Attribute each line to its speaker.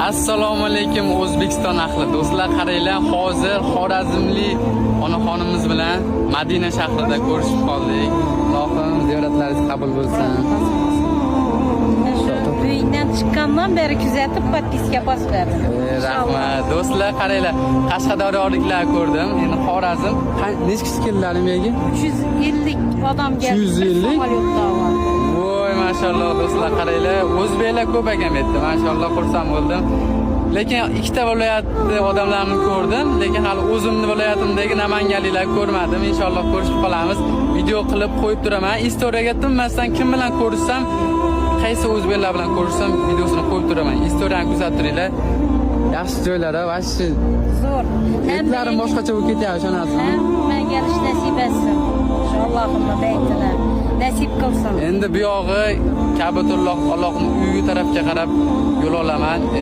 Speaker 1: Assalomu alaykum, O'zbekiston ahli. Do'stlar, qaranglar, hozir Xorazmlik onaxonimiz bilan Madina shahrida ko'rishib qoldik. Ilohim, ziyoratlaringiz qabul bo'lsin.
Speaker 2: Shu uyingdan chiqqandan beri kuzatib, подписка bosib berdim.
Speaker 1: Rahmat. Do'stlar, qaranglar, Qashqadaryoliklar ko'rdim. Endi Xorazm. Necha kishi keldilar bu yerga?
Speaker 2: 350 odam keldi.
Speaker 1: 350?
Speaker 2: Samolyotda var.
Speaker 1: Voy, mashalloh, do'stlar, qaranglar, o'zbeklar ko'p ekan bu yerda. Mashalloh, xursand bo'ldim. Lekin ikkita viloyatni odamlarini ko'rdim, lekin hali o'zimni viloyatimdagi namanganliklarni ko'rmadim. Inshaalloh, ko'rishib qolamiz. Video qilib qo'yib turaman. Istoriyaga tinmasdan kim bilan ko'rishsam, qaysi o'zbeklar bilan ko'rishsam, videosini qo'yib turaman. Istoriyani kuzatib turinglar. Yaxshi joylar, вообще.
Speaker 2: Zo'r.
Speaker 1: Etlarim boshqacha bo'lib ketyapti, ishonasizmi?
Speaker 2: Hamma kelish nasib etsin. Shu Allohimni baytini nasib qilsin.
Speaker 1: Endi bu yog'i Ka'batulloh, Allohning uyi tarafga qarab yo'l olaman.